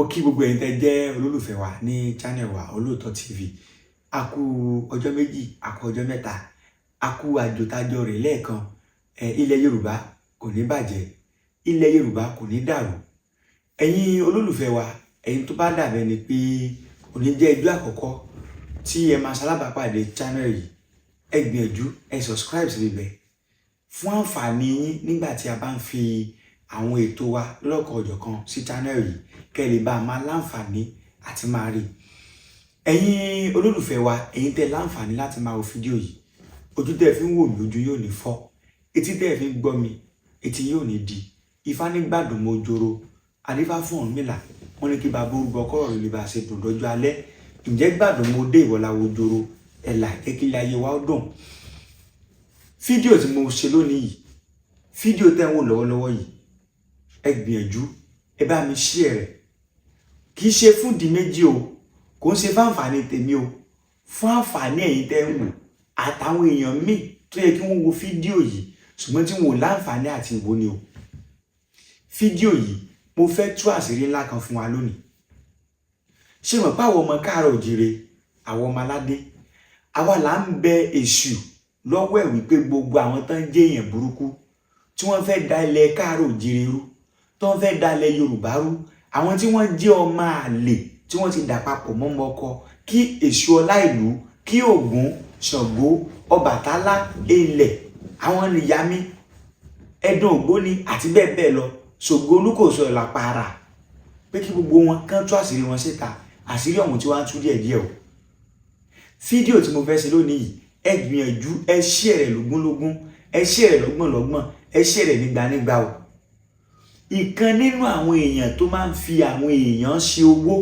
Mo kí gbogbo ẹ̀yin tẹ́ jẹ́ olólùfẹ́ wa ní channel wa, Olóòótọ́ TV. A kú ọjọ́ 2, a kú ọjọ́ 3, a kú àjòtájọ rẹ̀ lẹ́ẹ̀kan. Ẹ ilẹ̀ Yorùbá kò ní bàjẹ́, ilẹ̀ Yorùbá kò ní dàrú. Ẹ̀yin olólùfẹ́ wa, ẹ̀yin tó bá dàbẹ́ ni pé òní jẹ́ ijó àkọ́kọ́ tí ẹ máa ṣalábàápàdé channel yìí, ẹ gbìyànjú, ẹ subscribe síbi bẹ̀ fún àǹfààní yín nígbà tí a bá ń fi àwọn ètò wa lọ́kọ̀ ọ̀jọ̀kan sí channel yìí, kẹ́ ẹ lè bá a máa láǹfààní àti máa rí. Ẹ̀yin olólùfẹ́ wa, ẹ̀yin tẹ́ láǹfààní láti máa wo fídíò yìí, ojú tẹ́ fi ń wò mí, ojú yóò ní fọ́. Etí tẹ́ fi ń gbọ́ mi, etí yóò ní di. Ifá nígbàdùn mo joro adífá fún Ọ̀rúnmìlà, wọn ní kí bàbá orúkọ kọ́rọ̀ rẹ̀ lè bá a ṣe dùn dọ́jú alẹ́. Ǹjẹ́ gbàdùn mo dé, ìwọ̀làwọ̀ joro ẹ̀là jẹ́ kí ilé ayé wa ó dùn. Fídíò tí mo ṣe lónìí yìí, fídíò tẹ́ ń wò lọ́wọ́lọ́wọ́ yìí, ẹ gbìyànjú, ẹ bá mi share rẹ̀. Kì í ṣe fún di méjì o, kò ń ṣe fáǹfààní tèmi o, fún àǹfààní ẹ̀yin tẹ́ ń wò àtàwọn èèyàn míì tó yẹ kí wọ́n wo fídíò yìí ṣùgbọ́n tí wọn ò láǹfààní àti ìwò ni o. Fídíò yìí, mo fẹ́ tú àṣírí ńlá kan fún wa lónìí. Ṣé mọ̀ pé àwọn ọmọ káàárọ̀ òjìire, àwọn ọmọ aládé, àwa là ń bẹ èṣù lọ́wọ́ ẹ̀ wípé gbogbo àwọn tó ń jẹ́ èèyàn burúkú tí wọ́n fẹ́ da ilẹ̀ káàárọ̀ òjìire rú, tó ń fẹ́ da ilẹ̀ Yorùbá rú, àwọn tí wọ́n jẹ́ ọmọ àlè tí wọ́n ti dà papọ̀ mọ́mọ́ ọkọ, kí èṣù ọlá ìlú, kí Ògún, Ṣàngó, Ọbàtálá, ilẹ̀ àwọn nìyàmí, ẹdun ògbóni àti bẹ́ẹ̀ bẹ́ẹ̀ lọ, Ṣògo Olúkòso ìlàpàrà, pé kí gbogbo wọn kán tú àṣírí wọn síta. Àṣírí ọ̀hún tí wọ́n á tú díẹ̀díẹ̀ o. Fídíò tí mo fẹ́ ṣe lónìí yìí, ẹ gbìyànjú, ẹ share rẹ̀ lógúnlógún, ẹ share rẹ̀ lọ́gbọ̀nlọ́gbọ̀n, ẹ share rẹ̀ nígbànígbà o. Ìkan nínú àwọn èèyàn tó máa ń fi àwọn èèyàn ṣe owó,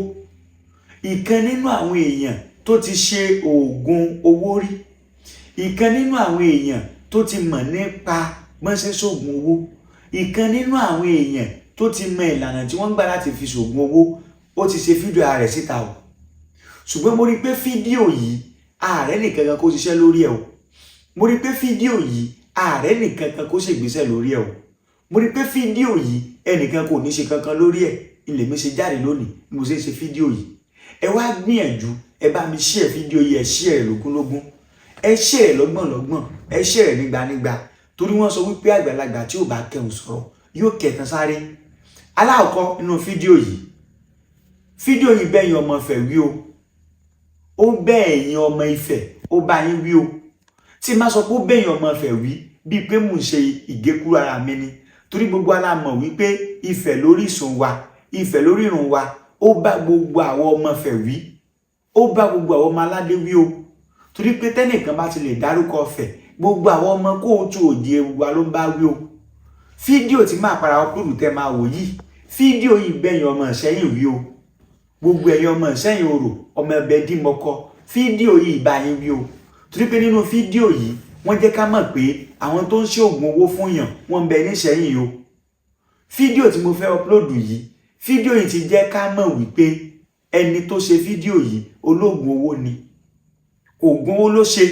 ìkan nínú àwọn èèyàn tó ti ṣe oògùn owó rí, ìkan nínú àwọn èèyàn tó ti mọ̀ nípa bọ́n ṣe ṣoògùn owó, ìkan nínú àwọn èèyàn tó ti mọ ìlànà tí wọ́n ń gbà láti fi ṣoògùn owó, ó ti ṣe fídíò ara rẹ̀ síta o. Ṣùgbọ́n mo rí i pé fídíò yìí, ààrẹ nìkan kan kó ṣiṣẹ́ lórí ẹ̀ o. Mo rí i pé fídíò yìí, ààrẹ nìkan kan kó ṣègbésẹ̀ lórí ẹ̀ o. Mo rí i pé fídíò yìí, ẹnìkan kò ní ṣe kankan lórí ẹ̀. Ilé mi ṣe jáde lónìí bí mo ṣe ń ṣe fídíò yìí. Ẹ wá gbìyànjú, ẹ bá mi share fídíò yìí, ẹ share rẹ̀ lógúnlógún, ẹ share rẹ̀ lọ́gbọ̀nlọ́gbọ̀n, ẹ share rẹ̀ nígbànígbà, torí wọ́n sọ wípé àgbàlagbà tí ò bá kẹhùn sọ̀rọ̀ yóò kẹtàn sáré. Aláàkọ́ nínú fídíò yìí, fídíò yìí bẹ́yìn ọmọ Ifẹ̀ wí o, ó bẹ́ ẹ̀yin ọmọ Ifẹ̀, ó bá yín wí o. Tí má sọ pé ó bẹ́yìn ọmọ Ifẹ̀ wí, bíi pé mò ń ṣe ìgékúrú ara mi ni, torí gbogbo ala mọ̀ wípé Ifẹ̀ lórísun wa, Ifẹ̀ lórírun wa. Ó bá gbogbo àwọn ọmọ Ifẹ̀ wí, ó bá gbogbo àwọn ọmọ aládé wí o, torí pé tẹ́nìkan bá ti lè dárúkọ Ifẹ̀, gbogbo àwọn ọmọ kóòtù òjì wa ló ń bá wí o. Fídíò tí máa para upload tẹ́ máa wò yìí, fídíò yìí bẹ́yìn ọmọ Ìṣẹ́yìn wí o. Gbogbo ẹ̀yin ọmọ Ìṣẹ́yìn orò, ọmọ ẹbẹ dímọkọ, fídíò yìí bá yín wí o, torí pé nínú fídíò yìí, wọ́n jẹ́ ká mọ̀ pé àwọn tó ń ṣe oògùn owó fún yàn, wọ́n ń bẹ níṣẹ́yìn o. Fídíò tí mo fẹ́ upload yìí, fídíò yìí ti jẹ́ ká mọ̀ wípé ẹni tó ṣe fídíò yìí, olóògùn owó ni. Oògùn owó ló ṣe.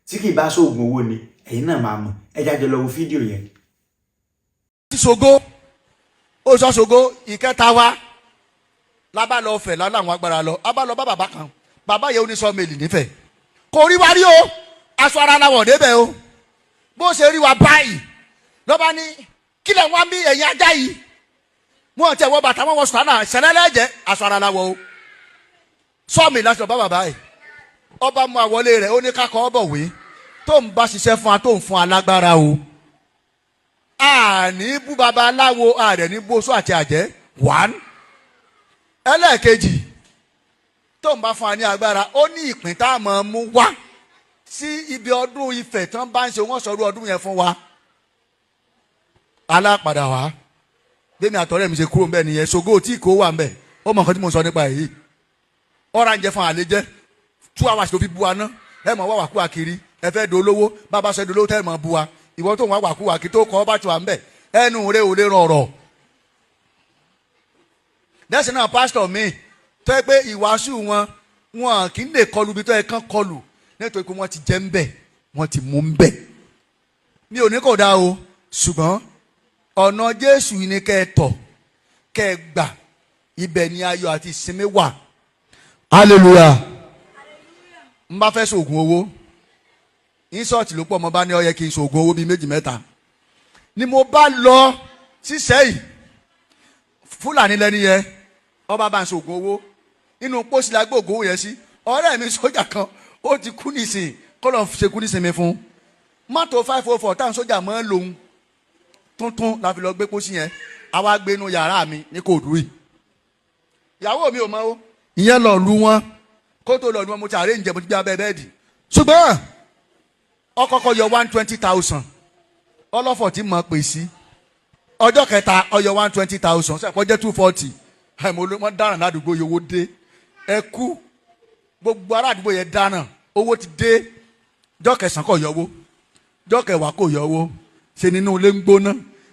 Tí kì í bá ṣoògùn owó ni, ẹ̀yin náà máa mọ̀. Ẹ jáde lọ wo fídíò yẹn. Ti ṣògo, ó sọ ṣògo ìkẹta wa lábá lọ fẹ̀ láwọn agbára lọ, a bá lọ bá bàbá kan. Bàbá yẹn ó ní sawmill nífẹ̀ẹ́, kò rí wa rí o, aṣọ ara làwọn débẹ̀ o. Bó ṣe rí wa báyìí, lọ́ba ní kílẹ̀ wọn bí ẹ̀yin ajá yìí, wọn tẹ̀ wọ bàtà, wọn wọ sùtánà ṣẹlẹ́lẹ́jẹ̀, aṣọ ara làwọ̀ o. Sawmill láti lọ bá bàbá yìí. Ọba mú àwọlé rẹ̀, ó ní kákọ́ ọbọ̀wé tó ń bá ṣiṣẹ́ fún wa, tó ń fún wa lágbára o. Àní bú babaláwo, àrẹ̀ ní bóṣó àti àjẹ́. One, ẹlẹ́ẹ̀kejì, tó ń bá fún wa ní agbára, ó ní ìpín tá a máa mú wá sí ibi ọdún Ifẹ̀ tí wọ́n bá ń ṣe, wọ́n sọ̀rọ̀ ọdún yẹn fún wa. Alápadà wá bẹ́ẹ̀ni, àtọ̀rẹ́ mi ṣe kúrò ńbẹ̀ nìyẹn. Ṣògo tí kò wà ńbẹ̀, ó mọ nǹkan tí mo sọ nípa èyí. Ọ̀rá ń jẹ fún àlè jẹ́ 2 hours ló fi bu wa ná. Ẹ mọ̀ wá wàkúwà kiri, ẹ fẹ́ dolówó, bàbá sọ dolówó tẹ́ ẹ mọ̀ bu wa. Ìwọ tó ń wá wàkúwà kí tó kọ́ ọ bá ti wà ńbẹ̀, ẹnu rẹ ò lè rọrọ̀. Dẹ́sìn náà, pásítọ̀ mi tó yẹ pé ìwàásù wọn, wọn kì í lè kọlu ibi tó yẹ kán kọlù, nítorí pé wọ́n ti jẹ́ ń bẹ̀, wọ́n ti mú ń bẹ̀. Mi ò ní kò dáa o, ṣùgbọ́n ọ̀nà Jésù ni kẹ́ ẹ tọ̀, kẹ́ ẹ gbà. Ibẹ̀ ni ayọ̀ àti ìsinmi wà. Hallelujah. N bá fẹ́ sògùn owó, insult ló pọ̀. Mo bá ní ó yẹ kí n sògùn owó bíi méjì mẹ́ta ni mo bá lọ sísẹ́ yìí. Fúlàní lẹ́ni yẹn, ọba bá ń sògùn owó. Inú pósí la gbé ògùn owó yẹn sí. Ọ̀rẹ́ mi sójà kan, ó ti kú nísìn, kọ́ lọ́n ṣe kú nísìnyí fún. Mọ́tò 504 táwọn sójà mọ́ ń lòun tuntun la fi lọ gbé pósí yẹn. Àwa gbé inú yàrá mi ní kò dùn yìí. Ìyàwó mi ò mọ̀ o. Ìyẹn lọ lu wọn. Kó tó lọ lu wọn, mo ti arrange, mo ti gbé abẹ́ bẹ́ẹ̀dì. Ṣùgbọ́n ọkọ̀ọ̀kọ̀ yọ 120,000 ọlọ́fọ̀ tí mo pè sí. Ọjọ́ kẹta, ó yọ 120,000, ṣe àpọ̀jẹ́ 240. Mo ló wọ́n dáràn ládùúgbò yìí. Owó dé, ẹ kú, gbogbo ará àdúgbò yẹn dáràn, owó ti dé. Ọjọ́ kẹsàn-án kò yọwó, ọjọ́ kẹwàá kò yọwó. Ṣe nínú ilé ń gbóná,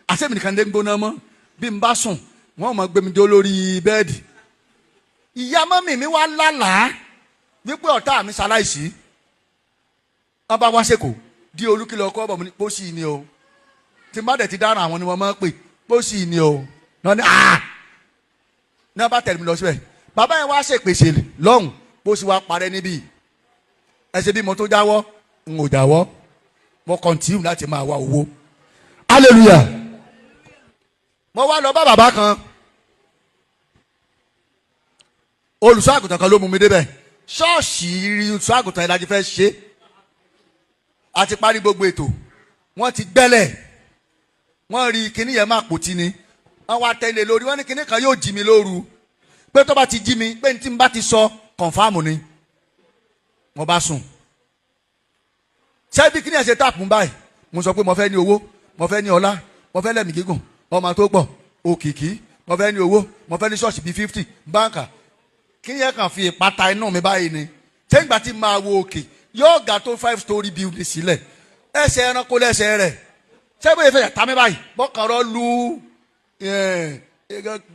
àṣẹ́mi nìkan ilé ń gbóná mọ́. Bí n bá sùn, wọ́n mọ̀ gbé mi jó lórí bẹ́ẹ̀dì. Ìyá mọ́mì mi wá lálàá wípé ọ̀tá mi ṣaláìsí. Wọ́n bá wá sẹ́kọ̀ọ́ di olúkìlọ̀ ọkọ̀ bọ̀. Mo ní pósí ni o. Tí n bá dẹ̀ ti dáràn, àwọn ni wọ́n máa ń pè, pósí ni o. Náà ní aa ní wọ́n bá tẹ̀lé mi lọ síbẹ̀. Bàbá yẹn wá ṣèpèsè lọ́hùn, pósí wa parẹ́ níbí. Ẹ ṣe bí mo tó jáwọ́, n ò jáwọ́. Mo continue láti máa wá owó. Hallelujah. Mo wá lọ bá bàbá kan. Olùṣọ́ àgùntàn kan ló mú mi débẹ̀. Ṣọ́ọ̀ṣì olùṣọ́ àgùntàn yẹn la ti fẹ́ ṣe. A ti parí gbogbo ètò, wọ́n ti gbẹ́lẹ̀, wọ́n rí kinní yẹn máa pòtí ni. Wọ́n wá tẹ́lẹ̀ lórí. Wọ́n ní kinní kan yóò jí mi lóru, pé tó bá ti jí mi, pé ní tí n bá ti sọ, confirm ni. Mo bá sùn. Ṣé bí kinní yẹn ṣe tap báyìí, mo sọ pé mo fẹ́ ní owó, mo fẹ́ ní ọlá, mo fẹ́ lẹ́mìí gígùn, ọmọ tó pọ̀, òkìkí, mo fẹ́ ní owó, mo fẹ́ ní ṣọ́ọ̀ṣì bíi 50 báńkà. Kí yẹn kàn fi ìpata inú mi báyìí ni. Ṣé ìgbà tí máa wo òkè, yóò ga tó five story building sílẹ̀, ẹsẹ̀ ẹranko lẹ́sẹ̀ rẹ̀. Ṣé bóyá fẹ́ ta mi báyìí, bọ́kànrọ́ lu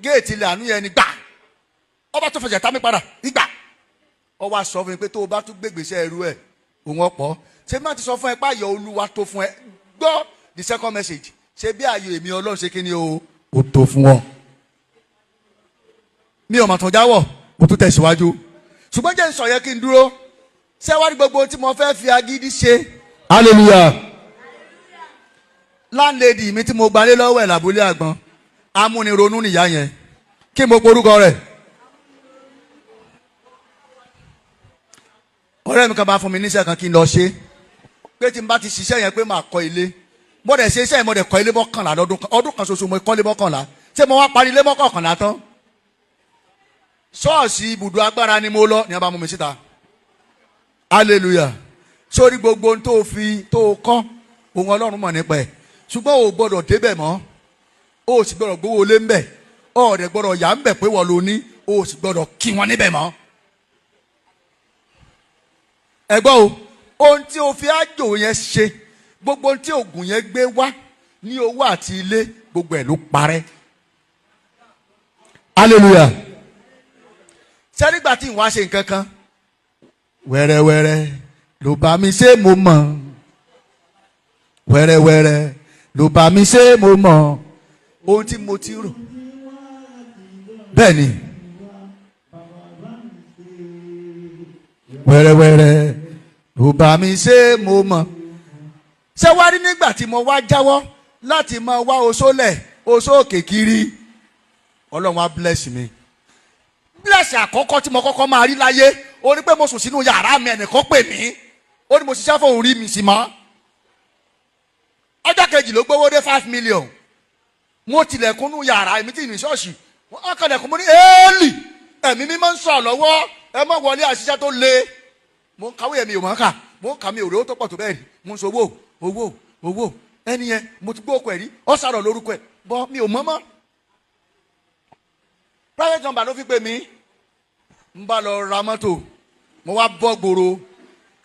géètì ilẹ̀ àánú yẹn ni gbà. Ọba tó fẹsẹ̀ ta mi padà ìgbà, ọ wá sọ fún mi pé tó o bá tún gbégbèsè ẹrú ẹ, òun ọ̀pọ̀. Ṣé má ti sọ fún ẹ pé ayọ̀ Olúwa tó fún ẹ? Gbọ́ the second message. Ṣé bí ayọ̀ èmi Ọlọ́run ṣe kí ni o, ò tó fún ọ. Mi ò mà tún jáwọ́, mo tún tẹ̀síwájú. Ṣùgbọ́n jẹ́ n sọ yẹ kí n dúró. Ṣé wá ní gbogbo tí mo fẹ́ fi agídí ṣe? Hallelujah. Landlady mi tí mo gbalé lọ́wọ́ ẹ̀ làbúlé àgbọn, amúnironú nìyá yẹn. Kí mo porúkọ rẹ̀? Ọ̀rẹ́ mi kan bá fún mi níṣẹ́ kan kí n lọ ṣe, pé tí n bá ti ṣiṣẹ́ yẹn, pé màá kọ́ ilé. Mo dẹ̀ ṣe iṣẹ́ yẹn, mo dẹ̀ kọ́ ilé 11 lọ́dún kan. Ọdún kan ṣoṣo, mo kọ́ ilé 11. Ṣé mo wá parí ilé 11 tán? Ṣọ́ọ̀ṣì ibùdó agbára ni mo lọ ní a bá mú mi síta. Hallelujah. Sórí gbogbo ohun tó fi tó kọ́, ohun Ọlọ́run mọ̀ nípa ẹ̀, ṣùgbọ́n o gbọ́dọ̀ débẹ̀ mọ́, o sì gbọ́dọ̀ gbowó lé ńbẹ̀, o dẹ̀ gbọ́dọ̀ yà ńbẹ̀ pé wọ́n ló ní, o sì gbọ́dọ̀ kí wọn níbẹ̀ mọ́. Ẹ gbọ́ o, ohun tí o fi àjò yẹn ṣe, gbogbo ohun tí oògùn yẹn gbé wá ní owó àti ilé, gbogbo ẹ̀ ló parẹ́. Hallelujah. Sẹ́nígbà tí ìwà ṣe nǹkan kan wẹ́rẹ́wẹ́rẹ́ ló bá mi ṣe, mo mọ̀. Wẹ́rẹ́wẹ́rẹ́ ló bá mi ṣe, mo mọ̀ ohun tí mo ti rò. Bẹ́ẹ̀ ni, wẹ́rẹ́wẹ́rẹ́ ló bá mi ṣe, mo mọ̀. Ṣé wá rí nígbà tí mo wá jáwọ́ láti máa wá oṣólẹ̀ oṣó òkè kiri, Ọlọ́run á bless mi. Bless àkọ́kọ́ tí mo kọ́kọ́ máa rí láyé, ó ní pé mo sùn sínú yàrá mi, ẹnìkan pè mí, ó ní mo ṣiṣẹ́ fún òun, rí mi sí mọ́. Ọjọ́ kejì ló gbówó dé, 5 million. Mo tilẹ̀kùn nú yàrá èmi tí ní ṣọ́ọ̀ṣì, wọ́n kàlẹ̀kùn. Mo ní éèlì, ẹ̀mí mímọ́ ń sọ̀ lọ́wọ́, ẹ má wọlé. Àṣìṣe tó le, mo ń kàwé, ẹ̀mí ò mọ̀ ká mo ń kà mí òróró tó pọ̀ tó bẹ́ẹ̀ rí. Mo ń sọ owó owó owó. Ẹni yẹn, mo ti gbọ́ ọkọ̀ ẹ̀ rí, ọ sàrọ̀ lórúkọ ẹ̀ bọ́, mi ò mọ̀ mọ́. Private number ló fi pè mí. N bá lọ ra mọ́tò, mo wá bọ́ gbòòrò.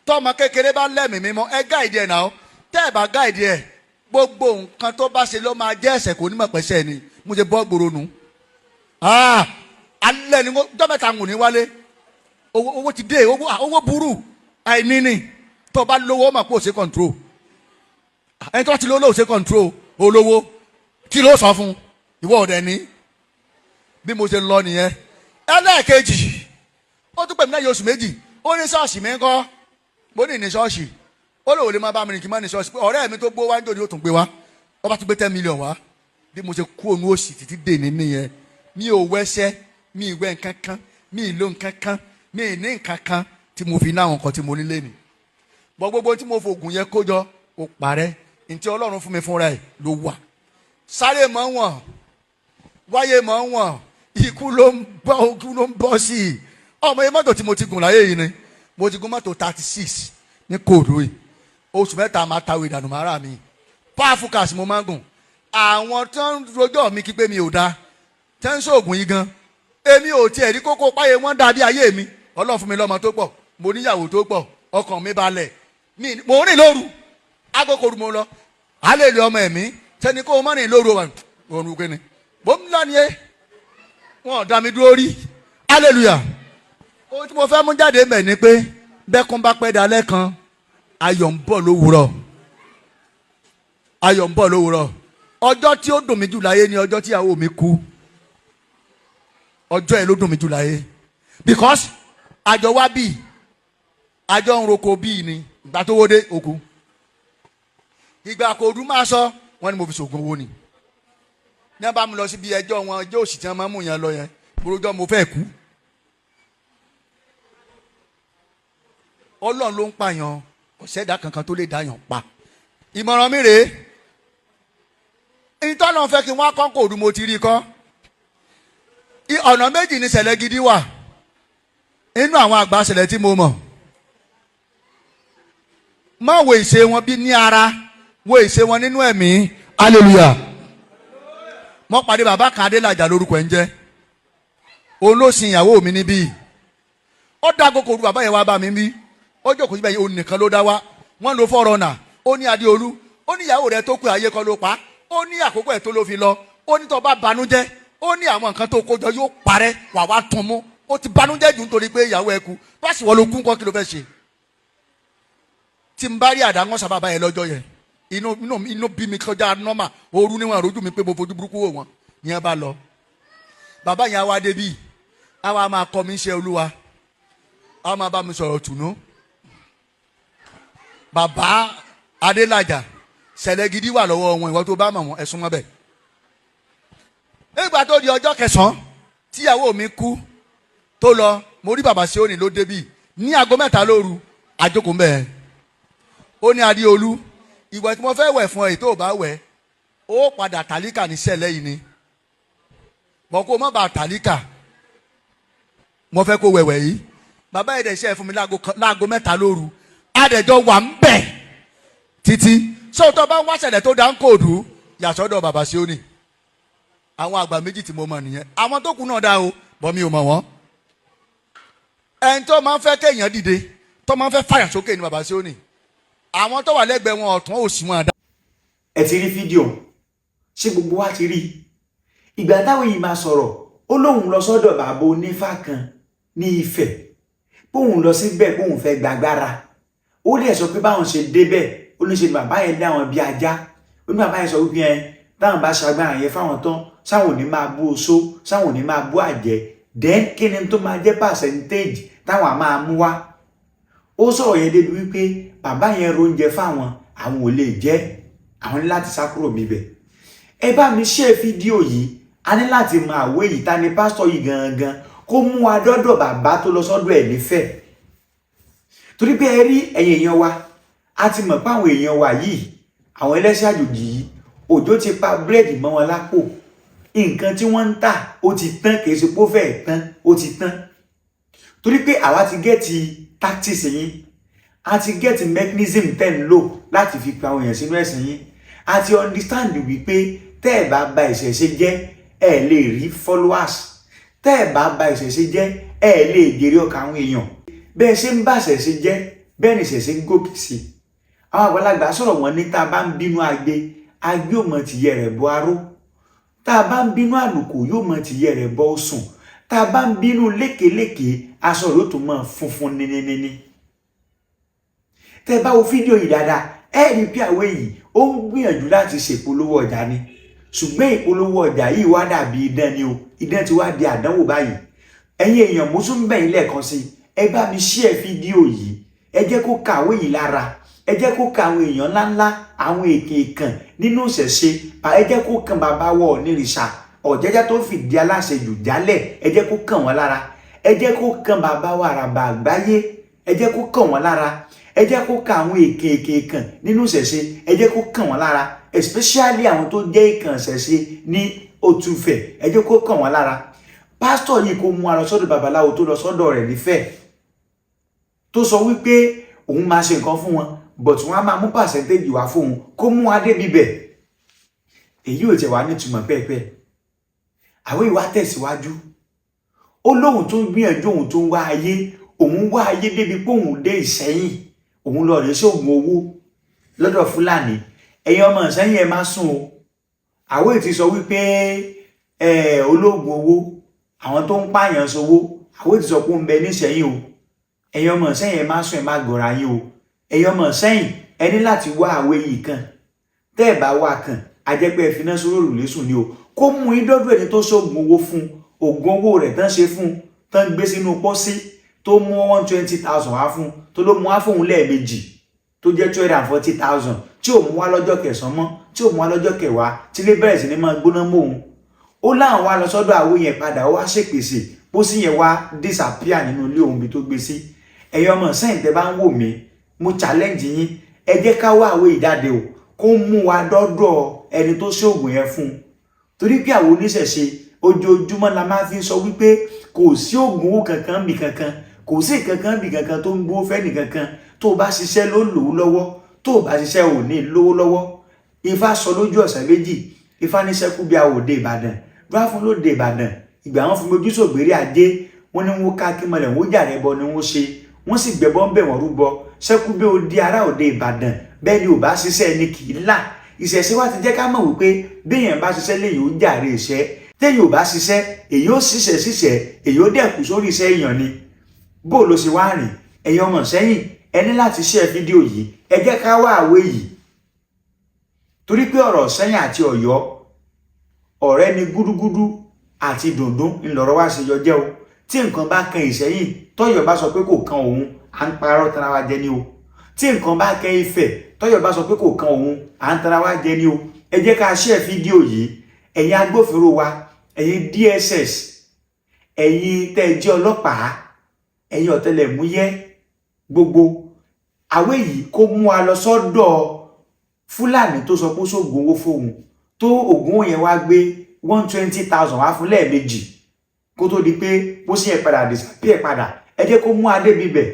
Tọ́mọ kékeré bá lẹ́mìí mímọ́, ẹ guide ẹ̀ náà. Tẹ́ ẹ bá guide ẹ̀, gbogbo nǹkan tó bá ṣe ló máa jẹ́ ẹ̀ṣẹ̀, kò ní mọ̀ pẹ́sẹ̀ ni. Mo ṣe bọ́ gbòòrò nù. Alẹ́ ni ọjọ́ mẹ́ta ń ní wálé. Owó, owó ti dé. Owó, owó burú, àìní ni. Tó bá lówó, ó mà kó o ṣe control. Ẹni tó ti lówó ló ṣe control. Olówó kí ló sọ fún ìwọ ọ̀dẹ ni? Bí mo ṣe lọ nìyẹn. Ẹlẹ́ẹ̀kejì, ó tún pè mí lẹ́yìn oṣù 2. Ó ní ṣọ́ọ̀ṣì mi ń kọ́. Mo ní ní ṣọ́ọ̀ṣì. Ó lòun lè má bá mi rìn kí n má ní ṣọ́ọ̀ṣì, pé ọ̀rẹ́ mi tó gbó wá ń jò ní ó tún gbé wá. Ó bá tún gbé 10 million wá. Bí mo ṣe kú òun òsì títí dè ní nìyẹn. Mi ò wẹ́sẹ́, mi ì wẹ́ nǹkan kan, mi ì lo nǹkan kan, mi ì ní nǹkan kan tí mo fi ní àwọn nǹkan tí mo nílé ni bọ́. Gbogbo tí mo fògùn yẹn kó jọ, ó parẹ́. Ntí Ọlọ́run fún mi fúnra ẹ̀ ló wà. Sáré mọ́ wọn, wáyé mọ́ wọn, ikú ló ń bọ́, ikú ló ń bọ́ sí i. Ọmọ yẹn, mọ́tò tí mo ti gùn láyé yìí ni, mo ti gùn mọ́tò 36 ní kóòdù yìí. Oṣù 3 máa tàwé ìdànù màrà mi. Powerful cars mo máa ń gùn. Àwọn tó ń rojọ́ mi kí pé mi ò da, tẹ́ ń sóògùn yìí gan, èmi ò tiẹ̀ rí kókó páyé wọn dàbí ayé mi. Ọlọ́run fún mi lọ́mọ tó pọ̀, mo níyàwó tó pọ̀, ọkàn mi balẹ̀. Mi mo rìn lóru, agogo mo lọ alẹ́ ilé ọmọ ẹ̀mí sẹ́ni kó o má rìn lóru òrùn kìíní bó ń lọ nìyẹn. Wọn ò dá mi dúró rí. Hallelujah. Ohun tí mo fẹ́ mú jáde mẹ́ ni pé bẹ́kún bá pẹ́ dalẹ́ kan, ayọ̀ ń bọ̀ lówùrọ̀, ayọ̀ ń bọ̀ lówùrọ̀. Ọjọ́ tí ó dùn mí jù láyé ni ọjọ́ tí ìyàwó mi kú. Ọjọ́ yẹn ló dùn mí jù láyé, because àjọ wá bíi àjọ ń roko bíi ni. Ìgbà tó wó dé òkú, ìgbà kò dùn máa sọ wọn ni mo fi ṣògùn owó ni. Ní wọn bá mi lọ síbi ẹjọ́ wọn, ẹjọ́ òsì tí wọn máa ń mú yẹn lọ yẹn, burújọ́ mo fẹ́ kú. Ọlọ́run ló ń pààyàn, kò sẹ́dá kankan tó lè dáyàn pa. Ìmọ̀ràn mi rèé. Ìtọ́nà fẹ́ kí wọ́n kọ́ kò dùn, mo ti rí i kọ́. Ọ̀nà méjì ní ṣẹlẹ̀ gidi wà inú àwọn àgbà ṣẹlẹ̀ tí mo mọ̀. Má wo ìṣe wọn bí ní ara, wo ìṣe wọn nínú ẹ̀mí. Hallelujah. Mo pàdé bàbá kan, Adélájà lórúkọ ẹ̀ ń jẹ́. Òun ló sin ìyàwó mi níbí. Ó dá kókò ru. Bàbá yẹn wá bá mi bí, ó jókòó síbẹ̀ yìí, òun nìkan ló dá wá. Wọ́n lo fọ́rọ̀nà. Ó ní, "Adéolú," ó ní, "ìyàwó rẹ̀ tó kú, ayé kọ́ ló pa." Ó ní àkókò ẹ̀ tó ló fi lọ. Ó ní tó bá banújẹ́, ó ní àwọn nǹkan tó kójọ yóò parẹ́, wà wá tún mú. Ó ti banújẹ́ jù nítorí pé ìyàwó ẹ̀ kú. Báṣì wọ́n ló kú ńkọ́, kí ló fẹ́ ṣe? Tí n bá rí àdá wọn sábà báyẹn lọ́jọ́ yẹn, inú inú inú bí mi kọjá nọ́mà. Ooru níwọ̀n àrójú mi pé mo fojú burúkú wò wọ́n ní ẹ bá lọ. Bàbá yẹn á wá débi, á wá máa kọ́ mi iṣẹ́ Olúwa, á máa bá mi sọ̀rọ̀ tùnú. Bàbá Adélájà, ṣẹlẹ̀ gidi wà lọ́wọ́ wọn. Ìwọ tó bá mọ̀ wọn, ẹ̀sùn wọn bẹ̀. Nígbà tó di ọjọ́ kẹsàn-án tíyàwó mi kú tó lọ, mo rí bàbá Síónì ló débì ní aago 3 lóru. Àjókòó mbẹ́. Ó ní, "Adéolú, ìwẹ̀ tí mo fẹ́ wẹ̀ fún ẹ, tó o bá wẹ̀, ó padà tàlíkà ní sẹ́lẹ̀ yìí ni. Bọ̀ kó o má bàa tàlíkà, mo fẹ́ kó wẹ̀wẹ̀ yìí." Bàbá yìí dẹ̀ ṣe é fún mi láago 3 lóru. Adẹ̀jọ́ wà ń bẹ̀ títí. Sọ́tọ̀ bá ń wá ṣẹlẹ̀ tó dá ń kóòdù, yàtọ̀dọ̀ bàbá Síónì. Àwọn àgbà méjì tí mo mọ̀ nìyẹn. Àwọn tó kù náà dá o, bọ́ mi ò mọ̀ wọ́n. Ẹni tó máa ń fẹ́ kéèyàn dìde, tó máa ń fẹ́ fàyà sókè ní bàbá Síónì. Àwọn tó wà lẹ́gbẹ̀ẹ́ wọn, ọ̀tún òsì wọn dá. Ẹ ti rí fídíò, ṣé gbogbo wa ti rí i? Ìgbà táwọn yìí máa sọ̀rọ̀, ó lóun lọ sọ́dọ̀ bàbá onífá kan ní Ifẹ̀, bóun lọ síbẹ̀, bóun fẹ́ gbàgbára. Ó dẹ̀ sọ pé báwọn ṣe débẹ̀, ó ní ṣe ni bàbá yẹn lé àwọn bí ajá. Ó ní bàbá yẹn sọ wípé ẹ táwọn bá ṣagbára yẹn fáwọn tán, sáwọn ò ní máa bú oṣó, sáwọn ò ní máa bú àjẹ́, then kí ni tó máa jẹ́ percentage táwọn á máa mú wá? Ó sọ̀rọ̀ yẹn débi wípé bàbá yẹn róúnjẹ fáwọn, àwọn ò lè jẹ, àwọn ní láti sá kúrò níbẹ̀. Ẹ bá mi ṣe fídíò yìí. A ní láti mọ àwọ̀ èyí ta ni pásítọ̀ yìí gangan, kó mú wa dọ́dọ̀ bàbá tó lọ sọ́dọ̀ ẹ̀ nífẹ̀ẹ́, torí pé ẹ rí ẹ̀yin èèyàn wa, a ti mọ̀ pé àwọn èèyàn wa yìí, àwọn ẹlẹ́sìn àjòjì yìí, òjò ti pa búrẹ́dì mọ́ wọn lápò. Nǹkan tí wọ́n ń tà ó ti tán, kì í ṣe pé ó fẹ́ẹ̀ tán, ó ti tán, torí pé àwa ti get tactics yín, a ti get mechanism tẹ́ ń lò láti fi pa àwọn èèyàn sínú ẹ̀sìn yín. A ti understand wípé tẹ́ ẹ̀ bá ba ìṣẹ̀ṣe jẹ́, ẹ̀ lè rí followers. Tẹ́ ẹ̀ bá ba ìṣẹ̀ṣe jẹ́, ẹ̀ lè jèrè ọkàn àwọn èèyàn. Bẹ́ẹ̀ ṣe ń bá ìṣẹ̀ṣe jẹ́, bẹ́ẹ̀ ni ìṣẹ̀ṣe ń gòkè sí i. Àwọn àgbàlagbà sọ̀rọ̀, wọn ní tá a bá ń bínú agbe, agbe ò mọ̀ tìyẹ́ rẹ̀ bọ́ aró. Tá a bá ń bínú àlùkò, yóò mọ̀ tìyẹ́ rẹ̀ bọ́ sùn. Tá a bá ń bínú lékelèké, aṣọ rẹ̀ ó tún mọ̀ funfun níníníní. Tẹ́ bá wo fídíò yìí dáadáa, ẹ rí pé àwọn èyí ó ń gbìyànjú láti ṣèpolówó ọjà ni. Ṣùgbọ́n ìpolówó ọjà yìí wá dàbí idán ni o. Idán ti wá di àdánwò báyìí. Ẹ̀yin èèyàn, mo tún bẹ̀ yín lẹ́ẹ̀kan sí, ẹ bá mi share fídíò yìí. Ẹ jẹ́ kó kàwé yìí lára, ẹ jẹ́ kó ka àwọn èèyàn ńláńlá, àwọn èkè ìkàn nínú ìṣẹ̀ṣe. Ẹ jẹ́ kó kan bàbá wọ Ọ̀nìrìṣà Ọ̀jẹ́jẹ́ tó fìdí aláṣejù jálẹ̀, ẹ jẹ́ kó kàn wọ́n lára. Ẹ jẹ́ kó kan bàbá wa Àràbà Àgbáyé, ẹ jẹ́ kó kàn wọ́n lára. Ẹ jẹ́ kó ka àwọn èkè èkè ìkàn nínú ìṣẹ̀ṣe, ẹ jẹ́ kó kàn wọ́n lára, especially àwọn tó jẹ́ ìkàn ìṣẹ̀ṣe ní Òtúfẹ̀, ẹ jẹ́ kó kàn wọ́n lára. Pásítọ̀ yìí, kó mú wa lọ sọ́dọ̀ babaláwo tó lọ sọ́dọ̀ rẹ̀ nífẹ̀ẹ́, tó sọ wípé òun máa ṣe nǹkan fún wọn, but wọ́n á máa mú percentage wá fóun. Kó mú wa débi bẹ̀. Èyí ò tẹ̀ wá nítumọ̀ pẹ́ẹ́pẹ́. Àwọn ìwà tẹ̀síwájú, ó lóun tó ń gbìyànjú, òun tó ń wá ayé, òun wá ayé débi pé òun dé Ìsẹ́yìn, òun lọ rèé sóògùn owó lọ́dọ̀ Fúlàní. Ẹ̀yin ọmọ Ìsẹ́yìn, ẹ má sùn o. Àwọn ètí sọ wípé olóògùn owó, àwọn tó ń pààyàn sowó, àwọn ètí sọ pé ó ń bẹ nísẹ́yìn o. Ẹ̀yin ọmọ Ìsẹ́yìn, ẹ má sùn, ẹ má gọ̀ra yín o. Ẹ̀yin ọmọ Ìsẹ́yìn, ẹ ní láti wá àwẹ̀ yìí kan. Tẹ́ ẹ bá wá kan, a jẹ́ pé ẹ fi iná sórí òrùlé sùn ni o. Kó mú yín dọ́dọ̀ ẹni tó ṣoògùn owó fún, oògùn owó rẹ̀ tán ṣe fún, tán gbé sínú pósí, tó mú 120,000 wá fún, tó ló mú wá fóun lẹ́ẹ̀mejì, tó jẹ́ 240,000, tí ò mú wá lọ́jọ́ kẹsàn-án mọ́, tí ò mú wá lọ́jọ́ kẹwàá, tí ilé bẹ̀rẹ̀ sí ní máa gbóná mọ́ òun. Ó láwọn wá lọ sọ́dọ̀ àwo yẹn padà, ó wá ṣèpèsè, pósí yẹn wá disappear nínú ilé òun bí tó gbé sí. Ẹ̀yin ọmọ sẹ́yìn tẹ́ bá ń wò mí, mo challenge yín, ẹ jẹ́ ká wá àwé ìjáde o. Kó mú wa dọ́dọ̀ ẹni tó ṣoògùn yẹn fún un, torí pé àwọn oníṣẹ̀ṣe, ojoojúmọ́ la máa fi ń sọ wípé kò sí oògùn owó kankan bì kankan, kò sí kankan bì kankan tó ń gbówó fẹ́ nìkankan. Tó o bá ṣiṣẹ́ ló lòó lọ́wọ́, tó o bá ṣiṣẹ́ ò ní lówó lọ́wọ́. Ifá sọ lójú ọ̀sẹ̀ méjì, Ifá ní sẹ́kú bí àwòdè Ìbàdàn dúrà fún lóde Ìbàdàn. Ìgbà wọn fún mi ojú sògbèrè ajé, wọn ní wọn ká kí mọlẹ̀, wọn jà rẹ bọ ni wọn ṣe, wọn sì gbẹbọ ń bẹ̀ wọ́n rúbọ sẹ́kú bí odi ará òde Ìbàdàn. Bẹ́ẹ̀ ni, ò bá ṣiṣẹ́ ẹni kì í là. Ìṣẹ̀ṣe wa ti jẹ́ ká mọ̀ wípé béèyàn bá ṣiṣẹ́ léyìn, ó jàre iṣẹ́. Téèyàn ò bá ṣiṣẹ́, èyí ó ṣiṣẹ́ ṣiṣẹ́, èyí ó dẹ̀kú sórí iṣẹ́ èèyàn ni. Bó ló ṣe wá rìn? Ẹ̀yin ọmọ sẹ́yìn, ẹ ní láti share fídíò yìí. Ẹ jẹ́ ká wá àwé yìí, torí pé ọ̀rọ̀ Sẹ́yìn àti Ọ̀yọ́, ọ̀rẹ́ ni. Gúdúgúdú àti dùndún ńlọrọ̀ wá ṣe yọ jẹ́ o. Tí nǹkan bá kan Ìṣẹ́yìn, tọ́yọ̀ bá sọ pé kò kan òun, à ń parọ́ tara wa jẹ ni o. Tí nǹkan bá kan Ifẹ̀, tọ́yọ̀ bá sọ pé kò kan òun, à ń tara wa jẹ ni o. Ẹ jẹ́ ká share fídíò yìí. Ẹ̀yin agbófinró wa, ẹ̀yin DSS, ẹ̀yin tẹ́ ẹ jẹ́ ọlọ́pàá, ẹ̀yin ọ̀tẹlẹ̀múyẹ́ gbogbo, àwé yìí, kó mú wa lọ sọ́dọ̀ Fúlàní tó sọ pé ó ṣoògùn owó fóun, tó ògùn owó yẹn wá gbé 120,000 wá fún lẹ́ẹ̀mejì, kó tó di pé pósí yẹn padà disappear padà. Ẹ jẹ́ kó mú adé bíbẹ̀.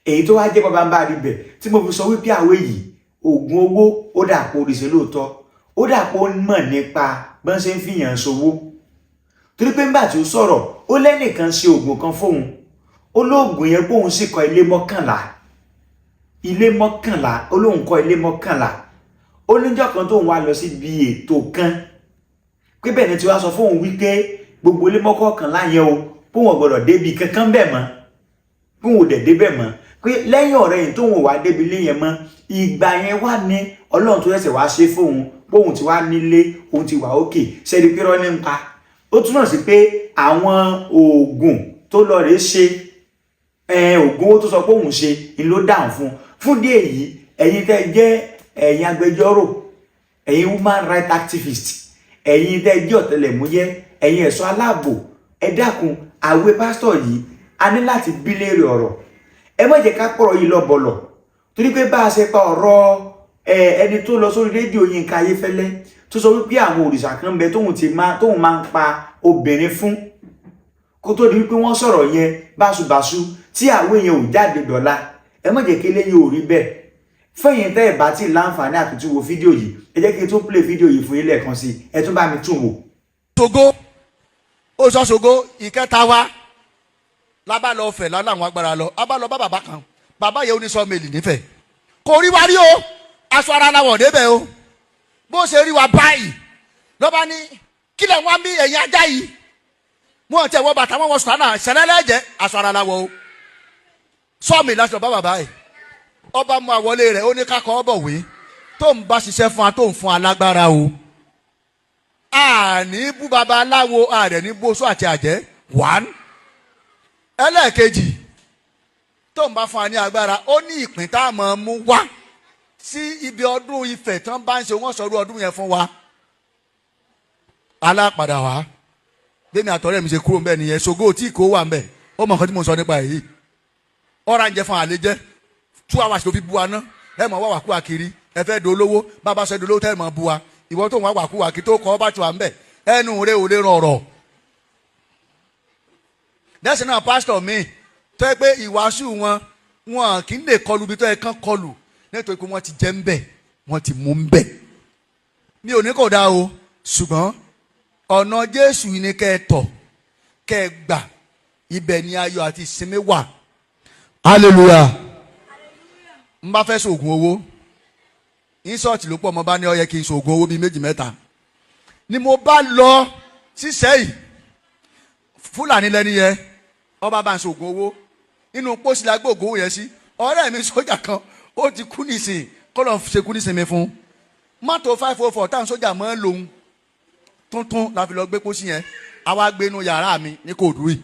Èyí tó wá jẹ́ bàbá bíbẹ̀ tí mo fi sọ wípé àwé yìí, oògùn owó, ó dàpọ̀ òrìṣẹ́ lóòótọ́, ó dàpọ̀ mọ̀ nípa bọ́n ṣe ń fìyàn ṣòwò, torí pé ńgbà tí ó sọ̀rọ̀, ó lẹ́nìkan ṣe oògùn kan fóun, ó lóògùn yẹn póun sì kọ́ ilé 11, ilé 11. Ó lóun kọ́ ilé 11. Ó níjọ́ kan tóun wá lọ síbi ètò kan, pé bẹ́ẹ̀ ni tí wàá sọ fóun wípé gbogbo ilé 11 yẹn o, póun ò gbọ́dọ̀ débi kankan bẹ́ẹ̀ mọ́, póun ò dẹ̀ débẹ̀ mọ́, pé lẹ́yìn ọ̀rẹ́ yìí tóun ò wá débi ilé yẹn mọ́, ìgbà yẹn wá ní Ọlọ́run tó ṣẹ̀ṣẹ̀ wá ṣe fóun, póun ti wá nílé, òun ti wà òkè. Ṣẹ́ni pé rọ́ ní ń pa? Ó túmọ̀ sí pé àwọn oògùn tó lọ rèé ṣe, oògùn owó tó sọ pé òun ṣe ni ló dáhùn fún. Fún díẹ̀ yìí, ẹ̀yin tẹ́ jẹ́ ẹ̀yin agbẹjọ́rò, ẹ̀yin human rights activist, ẹ̀yin tẹ́ jẹ́ ọ̀tẹlẹ̀múyẹ́, ẹ̀yin ẹ̀ṣọ́ aláàbò, ẹ dákun, àwẹ̀ pásítọ̀ yìí, a ní láti bí léèrè ọ̀rọ̀. Ẹ má jẹ́ ká pọ̀rọ̀ yìí lọ́bọ̀lọ̀, torí pé bá a ṣe pa ọ̀rọ̀ ẹni tó lọ sórí rédíò Yínká Ayéfẹ́lẹ́, tó sọ wípé àwọn òrìṣà kan ń bẹ tóun ti máa tóun máa ń pa obìnrin fún, kó tó di wípé wọ́n sọ̀rọ̀ yẹn báṣubàṣu, tí àwọn èèyàn ò jáde dọ̀la. Ẹ má jẹ́ kí eléyìí ò rí bẹ́ẹ̀. Fẹ́yìn tẹ́ ẹ̀ bá tí láǹfààní àtúntò wo fídíò yìí, ẹ jẹ́ kí n tún play fídíò yìí fún yín lẹ́ẹ̀kan sí. Ẹ tún bá mi tún wò. Ṣògo ó sọ ṣògo ìkẹta wa lábá lọ fẹ̀ láwọn agbára lọ, a bá lọ bá bàbá kan. Bàbá yẹn ó ní sawmill nífẹ̀ẹ́, kò rí wa rí o, aṣọ ara làwọn débẹ̀ o. Bó ṣe rí wa báyìí, lọ́ba ní, "Kílẹ̀ wọn bí ẹ̀yin ajá yìí?" Wọn tẹ wọ bàtà, wọn wọ sùtánà ṣẹlẹ́lẹ́jẹ̀, aṣọ ara làwọ̀ o. Sawmill láti lọ bá bàbá yìí. Ọba mú àwọlé rẹ̀, ó ní kakọ́ ọbọ̀wé tó ń bá ṣiṣẹ́ fún wa, tó ń fún wa lágbára o. Àní bú babaláwo, àrẹ̀ ní bóṣó àti àjẹ́. One, ẹlẹ́ẹ̀kejì, tó ń bá fún wa ní agbára, ó ní ìpín tá a máa mú wá sí ibi ọdún Ifẹ̀ tán bá ń ṣe, wọ́n sọ̀rọ̀ ọdún yẹn fún wa. Alápadà wá bẹ́ẹ̀ni, àtọ̀rẹ́ mi ṣe kúrò ńbẹ̀ nìyẹn. Ṣògo tí kò wà ńbẹ̀, ó mọ̀ nǹkan tí mo sọ nípa èyí. Ọ̀rá ń jẹ fún àlè jẹ́ 2 hours ló fi bu wa ná. Ẹ mọ̀ wá wà kú wa kiri, ẹ fẹ́ dolówó, bàbá sọ dolówó tẹ́ ẹ mọ̀ bu wa. Ìwọ tó ń wá wà kú wa kí tó kọ́ bá ti wà ńbẹ̀, ẹnu rẹ ò lè rọrọ̀. Lẹ́sìn náà, pásítọ̀ mi tó yẹ pé ìwàásù wọn, wọn kì í lè kọlu ibi tó yẹ kán kọlù, nítorí pé wọ́n ti jẹ́ ńbẹ̀, wọ́n ti mú ńbẹ̀. Mi ò ní kò dáa o, ṣùgbọ́n ọ̀nà Jésù ni kẹ́ ẹ tọ̀, kẹ́ ẹ gbà, ibẹ̀ ni ayọ̀ àti ìsinmi wà. Hallelujah. N bá fẹ́ sògùn owó, insult ló pọ̀. Mo bá ní ó yẹ kí n sògùn owó bíi méjì mẹ́ta ni mo bá lọ sísẹ́ yìí. Fúlàní lẹ́ni yẹn, ọba bá ń sògùn owó. Inú pósí la gbé ògùn owó yẹn sí. Ọ̀rẹ́ mi sójà kan, ó ti kú nísìn, kọ́ lọ́n ṣe kú nísìnyí fún. Mọ́tò 504 táwọn sójà mọ́ ń lòun tuntun la fi lọ gbé pósí yẹn. Àwa gbé inú yàrá mi ní kò dùn yìí.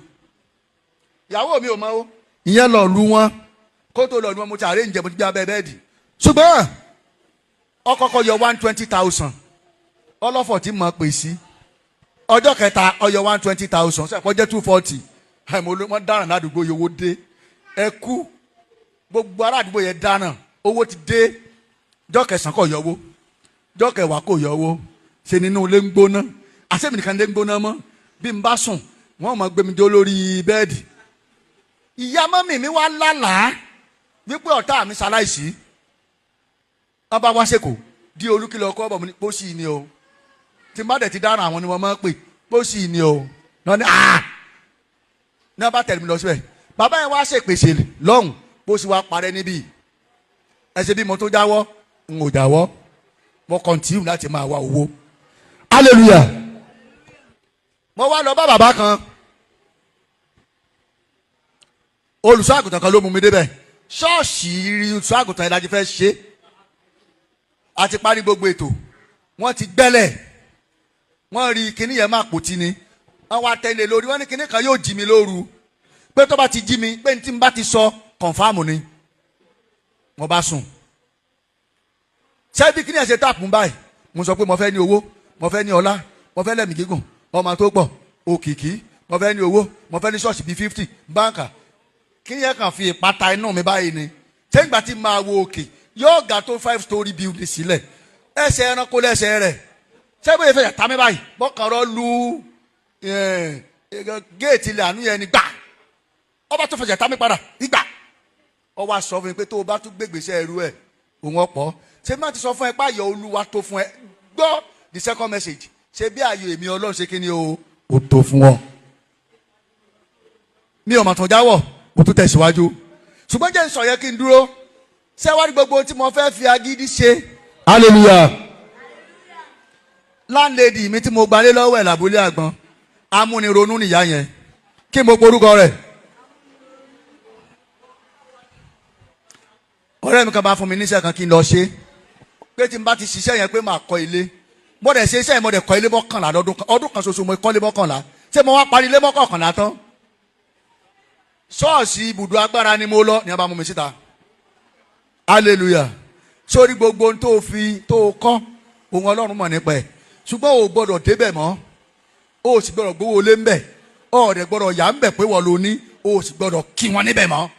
Ìyàwó mi ò mọ̀ o. Ìyẹn lọ lu wọn. Kó tó lọ lu wọn, mo ti arrange, mo ti gbé abẹ́ bẹ́ẹ̀dì. Ṣùgbọ́n ọkọ̀ọ̀kọ̀ yọ 120,000 ọlọ́fọ̀ tí mo pè sí. Ọjọ́ kẹta, ó yọ 120,000, ṣe àpọ̀jẹ́ 240. Ẹ̀ mo ló wọ́n dáràn ládùúgbò yìí. Owó dé, ẹ kú, gbogbo ará àdúgbò yẹn dáràn, owó ti dé. Ọjọ́ kẹsàn-án kò yọ owó, ọjọ́ kẹwàá kò yọ owó. Ṣe nínú ilé ń gbóná, àṣẹ́mi nìkan ilé ń gbóná mọ́. Bí n bá sùn, wọ́n máa gbé mi jó lórí bẹ́ẹ̀dì. Ìyá mummy mi wá lálàá wípé ọ̀tá mi ṣaláìsí. Wọ́n bá wá sẹ́kọ̀ọ́ di olúkìlọ̀ ọkọ̀ ọ̀bọ̀ mi ní pósí ni o. Tí n bá dẹ̀ ti dáràn, àwọn ni wọ́n máa ń pè, pósí ni o. Náà ní ní wọ́n bá tẹ̀lé mi lọ síbẹ̀. Bàbá yẹn wá ṣèpèsè lọ́hùn, pósí wa parẹ́ níbí. Ẹ ṣe bí mo tó jáwọ́, n ò jáwọ́, mo continue láti máa wá owó. Hallelujah. Mo wá lọ bá bàbá kan, olùṣọ́ àgùntàn kan ló mú mi débẹ̀. Ṣọ́ọ̀ṣì olùṣọ́ àgùntàn yẹn la ti fẹ́ ṣe. A ti parí gbogbo ètò, wọ́n ti gbẹ́lẹ̀, wọ́n rí kinní yẹn máa pòtí ni. Wọ́n wá tẹ́lẹ̀ lórí, wọ́n ní kinní kan yóò jí mi lóru, pé tó bá ti jí mi, pé ní tí n bá ti sọ, confirm ni. Mo bá sùn, ṣé bí kinní yẹn ṣe tap báyìí, mo sọ pé mo fẹ́ ní owó, mo fẹ́ ní ọlá, mo fẹ́ lẹ́mìí gígùn, ọmọ tó pọ̀, òkìkí, mo fẹ́ ní owó, mo fẹ́ ní ṣọ́ọ̀ṣì bíi 50 báńkà. Kí yẹn kàn fi ìpata inú mi báyìí ni. Ṣé ìgbà tí máa wo òkè, yóò ga tó five story building sílẹ̀, ẹsẹ̀ ẹranko lẹ́sẹ̀ rẹ̀. Ṣé bóyá fẹ́ ta mi báyìí, bọ́kànrọ́ lu géètì ilẹ̀ àánú yẹn ni gbà. Ọba tó fẹsẹ̀ ta mi padà ìgbà, ọ wá sọ fún mi pé tó o bá tún gbégbèsè ẹrú ẹ, òun ọ̀pọ̀. Ṣé má ti sọ fún ẹ pé ayọ̀ Olúwa tó fún ẹ? Gbọ́ the second message. Ṣé bí ayọ̀ èmi Ọlọ́run ṣe kí ni o, ò tó fún ọ. Mi ò mà tún jáwọ́, mo tún tẹ̀síwájú. Ṣùgbọ́n jẹ́ n sọ yẹ kí n dúró. Ṣé wá ní gbogbo tí mo fẹ́ fi agídí ṣe? Hallelujah. Landlady mi tí mo gbalé lọ́wọ́ ẹ̀ làbúlé àgbọn, amúnironú nìyá yẹn. Kí mo porúkọ rẹ̀? Ọ̀rẹ́ mi kan bá fún mi níṣẹ́ kan kí n lọ ṣe, pé tí n bá ti ṣiṣẹ́ yẹn, pé màá kọ́ ilé. Mo dẹ̀ ṣe iṣẹ́ yẹn, mo dẹ̀ kọ́ ilé 11 lọ́dún kan. Ọdún kan ṣoṣo, mo kọ́ ilé 11. Ṣé mo wá parí ilé 11 tán? Ṣọ́ọ̀ṣì ibùdó agbára ni mo lọ ní, a bá mú mi síta. Hallelujah. Sórí gbogbo ohun tó fi tó kọ́, ohun Ọlọ́run mọ̀ nípa ẹ̀, ṣùgbọ́n o gbọ́dọ̀ débẹ̀ mọ́, o sì gbọ́dọ̀ gbowó lé ńbẹ̀, o dẹ̀ gbọ́dọ̀ yà ńbẹ̀ pé wọ́n ló ní, o sì gbọ́dọ̀ kí wọn níbẹ̀ mọ́.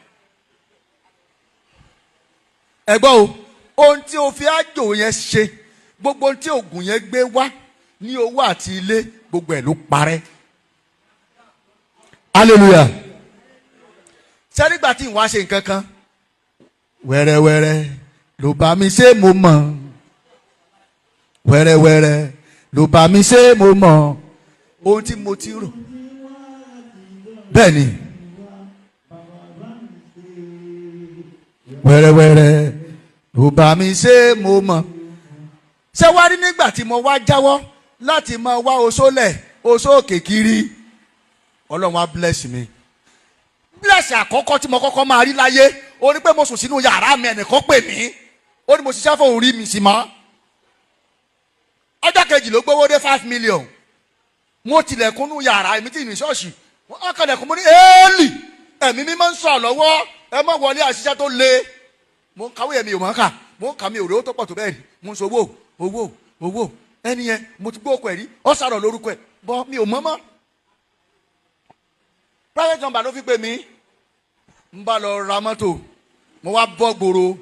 Ẹ gbọ́ o, ohun tí o fi àjò yẹn ṣe, gbogbo ohun tí oògùn yẹn gbé wá ní owó àti ilé, gbogbo ẹ̀ ló parẹ́. Hallelujah. Sẹ́nígbà tí ìwà ṣe nǹkan kan wẹ́rẹ́wẹ́rẹ́ ló bá mi ṣe, mo mọ̀, wẹ́rẹ́wẹ́rẹ́ ló bá mi ṣe, mo mọ̀ ohun tí mo ti rò. Bẹ́ẹ̀ ni, wẹ́rẹ́wẹ́rẹ́ ló bá mi ṣe, mo mọ̀. Ṣé wá rí nígbà tí mo wá jáwọ́ láti máa wá oṣólẹ̀ oṣó òkè kiri, Ọlọ́run á bless mi. Bless àkọ́kọ́ tí mo kọ́kọ́ máa rí láyé, ó ní pé mo sùn sínú yàrá mi, ẹnìkan pè mí, ó ní mo ṣiṣẹ́ fún òun rí mi sí mọ́. Ọjọ́ kejì ló gbówó dé, 5 million. Mo tilẹ̀kùn nú yàrá èmi tí ní ṣọ́ọ̀ṣì, wọ́n kàlẹ̀kùn. Mo ní, "Éèlì, ẹ̀mí mímọ́ ń sọ̀ lọ́wọ́, ẹ má wọlé." Àṣìṣe tó le, mo ń kàwé, ẹ̀mí ò mọ̀ ká, mo ń kà mí òróró tó pọ̀ tó bẹ́ẹ̀ rí. Mo ń sọ owó, owó, owó. Ẹni yẹn, mo ti gbọ́ ọkọ̀ ẹ̀ rí, ọ sàrọ̀ lórúkọ ẹ̀ bọ́, mi ò mọ̀ mọ́. Private number ló fi pè mí. N bá lọ ra mọ́tò, mo wá bọ́ gbòòrò.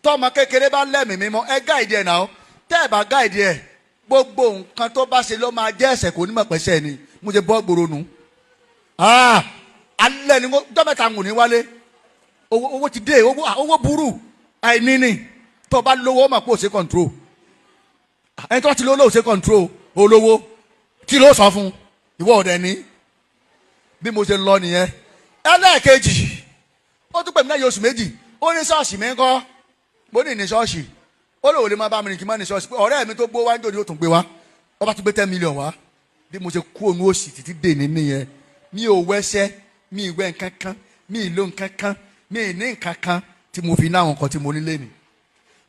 Tọ́mọ kékeré bá lẹ́mìí mímọ́, ẹ guide ẹ̀ náà. Tẹ́ ẹ bá guide ẹ̀, gbogbo nǹkan tó bá ṣe ló máa jẹ́ ẹ̀ṣẹ̀, kò ní mọ̀ pẹ́sẹ́ ni. Mo ṣe bọ́ gbòòrò nù. Ah, alẹ́ ni dọ́mẹ́ta ń ní wálé. Owó, owó ti dé. Owó, owó burú, àìní ni. Tó bá lówó, ó mà kó o ṣe control. Ẹni tó ti lówó ló ṣe control olówó kí ló sọ fún ìwọ ọ̀dẹ ní. Bí mo ṣe lọ nìyẹn. Ẹlẹ́ẹ̀kejì, ó tún pè mí lẹ́yìn oṣù 2. Ó ní, "Ṣọ́ọ̀ṣì mi ń kọ́?" Mo ní ní ṣọ́ọ̀ṣì. Ó lòun lè má bá mi rìn kí n má ní ṣọ́ọ̀ṣì, pé ọ̀rẹ́ mi tó gbó wá ń jòdì, ó tún gbé wá. Ó bá tún gbé 10 million wá. Bí mo ṣe kú òun òsì títí dè ní nìyẹn. Mi ò wẹ́sẹ́, mi ì wẹ́ nǹkan kan, mi ì lo nǹkan kan, mi ì ní nǹkan kan tí mo fi ní àwọn nǹkan tí mo nílé ni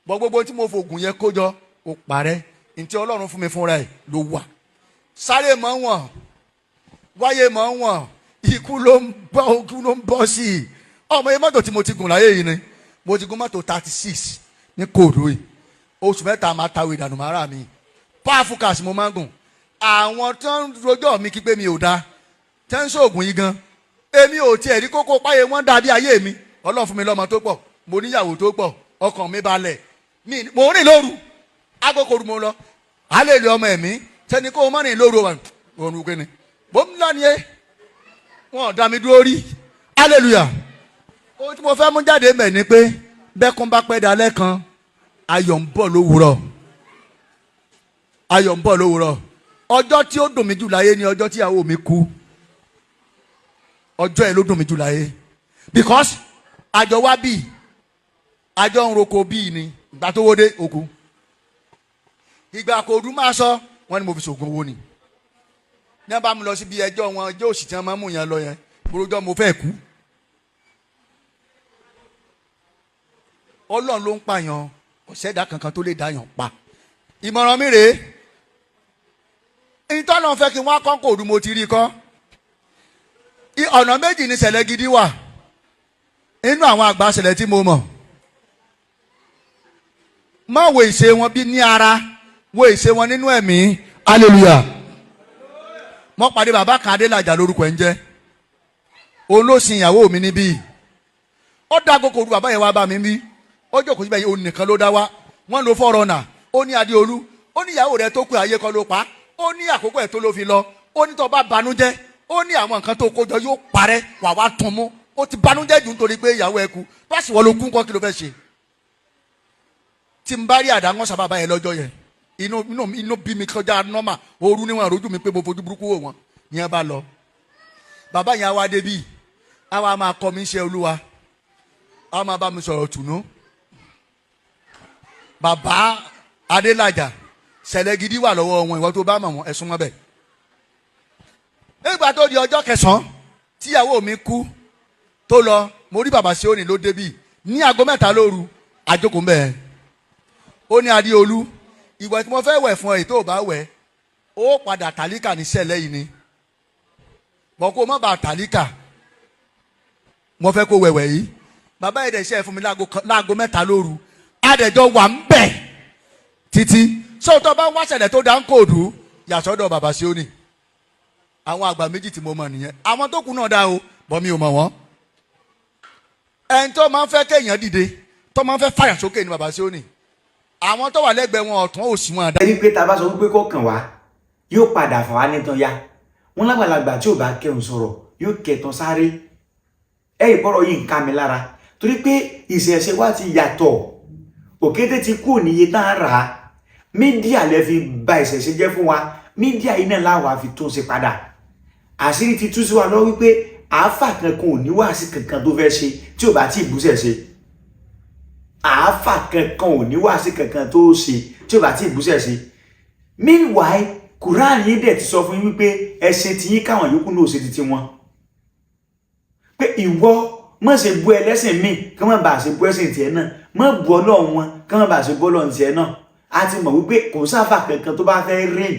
bọ́. Gbogbo tí mo fògùn yẹn kó jọ, ó parẹ́. Ntí Ọlọ́run fún mi fúnra ẹ̀ ló wà. Sáré mọ́ wọn, wáyé mọ́ wọn, ikú ló ń bọ́, ikú ló ń bọ́ sí i. Ọmọ yẹn, mọ́tò tí mo ti gùn láyé yìí ni, mo ti gùn mọ́tò 36 ní kóòdù yìí. Oṣù 3 máa tàwé ìdànù màrà mi. Powerful cars mo máa ń gùn. Àwọn tó ń rojọ́ mi kí pé mi ò da, tẹ́ ń sóògùn yìí gan, èmi ò tiẹ̀ rí kókó páyé wọn dàbí ayé mi. Ọlọ́run fún mi lọ́mọ tó pọ̀, mo níyàwó tó pọ̀, ọkàn mi balẹ̀. Mi mo rìn lóru, agogo mo lọ alẹ́ ilé ọmọ ẹ̀mí sẹ́ni kó o má rìn lóru òrùn kìíní bó ń lọ nìyẹn. Wọn ò dá mi dúró rí. Hallelujah. Ohun tí mo fẹ́ mú jáde mẹ́ ni pé bẹ́kún bá pẹ́ dalẹ́ kan, ayọ̀ ń bọ̀ lówùrọ̀, ayọ̀ ń bọ̀ lówùrọ̀. Ọjọ́ tí ó dùn mí jù láyé ni ọjọ́ tí ìyàwó mi kú. Ọjọ́ ẹ̀ ló dùn mí jù láyé, because àjọ wá bíi, àjọ ń roko bíi ni. Ìgbà tó wó dé òkú, ìgbà kò dùn máa sọ wọn ni mo fi ṣògùn owó ni. Ní wọn bá mi lọ síbi ẹjọ́ wọn, ẹjọ́ òsì tí wọn máa ń mú yẹn lọ yẹn, burújọ́ mo fẹ́ kú. Ọlọ́run ló ń pààyàn, kò sẹ́dá kankan tó lè dáyàn pa. Ìmọ̀ràn mi rèé, ìtọ́nà fẹ́ kí wọ́n kọ́ kò dùn, mo ti rí i kọ́. Ọ̀nà méjì ní ṣẹlẹ̀ gidi wà nínú àwọn àgbà ṣẹlẹ̀ tí mo mọ̀. Má wo ìṣe wọn bí ní ara, wo ìṣe wọn nínú ẹ̀mí. Hallelujah. Mo pàdé bàbá kan, Adélájà lórúkọ ẹ̀ ń jẹ́. Òun ló sin ìyàwó mi níbí. Ó dá kókò ru. Bàbá yẹn wá bá mi bí, ó jókòó síbẹ̀ yìí, òun nìkan ló dá wá. Wọ́n lo fọ́rọ̀nà. Ó ní, "Adéolú," ó ní, "ìyàwó rẹ̀ tó kú, ayé kọ́ ló pa." Ó ní àkókò ẹ̀ tó ló fi lọ. Ó ní tó bá banújẹ́, ó ní àwọn nǹkan tó kójọ yóò parẹ́, wà wá tún mú. Ó ti banújẹ́ jù nítorí pé ìyàwó ẹ̀ kú. Bá sì wọ́n ló kú ńkọ́, kí ló fẹ́ ṣe? Tí n bá rí àdá wọn sábà báyẹn lọ́jọ́ yẹn, inú inú inú bí mi kọjá normal. Ooru níwọ̀n àrójú mi pé mo fojú burúkú wò wọ́n. Yẹn bá lọ, bàbá yẹn á wá débi, á wá máa kọ́ mi iṣẹ́ Olúwa, á máa bá mi sọ̀rọ̀ tùnú. Bàbá Adélájà, ṣẹlẹ̀ gidi wà lọ́wọ́ wọn. Ìwọ tó bá mọ̀ wọn, ẹ̀sùn wọn bẹ̀. Nígbà tó di ọjọ́ kẹsàn-án tíyàwó mi kú tó lọ, mo rí bàbá Síónì ló débì ní aago 3 lóru. Àjókòó mbẹ́. Ó ní, "Adéolú, ìwẹ̀ tí mo fẹ́ wẹ̀ fún ẹ, tó o bá wẹ̀, ó padà tàlíkà ní sẹ́lẹ̀ yìí ni. Bọ̀ kó o má bàa tàlíkà, mo fẹ́ kó wẹ̀wẹ̀ yìí." Bàbá yìí dẹ̀ ṣe é fún mi láago 3 lóru. Adẹ̀jọ́ wà ń bẹ̀ títí. Sọ́tọ̀ bá ń wá ṣẹlẹ̀ tó dá ń kóòdù, yàtọ̀dọ̀ bàbá Síónì. Àwọn àgbà méjì tí mo mọ̀ nìyẹn. Àwọn tó kù náà dá o, bọ́ mi ò mọ̀ wọ́n. Ẹni tó máa ń fẹ́ kéèyàn dìde, tó máa ń fẹ́ fàyà sókè ní bàbá Síónì. Àwọn tó wà lẹ́gbẹ̀ẹ́ wọn, ọ̀tún òsì wọn àdá. Ẹ rí i pé tá a bá sọ wípé kó kàn wá, yóò padà fà wá nítan ya. Wọn lágbàlagbà tí ò bá kẹun sọ̀rọ̀, yóò kẹtàn sáré. Ẹ ìbọ̀rọ̀ yìí ń ká mi lára torí pé ìṣẹ̀ṣẹ̀ wa ti yàtọ̀. Òkété ti kú níye tá a rà á. Media lẹ fi ba ìṣẹ̀ṣẹ̀ jẹ́ fún wa. Media yìí náà láwa fi tún ṣe padà. Àṣírí ti tú sí wa lọ wípé àáfà kankan ò ní wàásì kankan tó fẹ́ ṣe tí ò bá tí ì búṣẹ̀ ṣe. Àáfà kankan ò ní wàásì kankan tó ṣe tí ò bá tí ì búṣẹ̀ ṣe. Meanwhile, Quran yìí dẹ̀ ti sọ fún yín wípé ẹ ṣe ti yín, káwọn yòókù náà ṣe ti tiwọn, pé ìwọ má ṣe bú ẹlẹ́sìn míì kí wọ́n bá ṣe bú ẹ̀sìn tiẹ̀ náà, má bú Ọlọ́run wọn kí wọ́n bá ṣe bú Ọlọ́run tiẹ̀ náà. A ti mọ̀ wípé kò sáfà kankan tó bá fẹ́ rìn,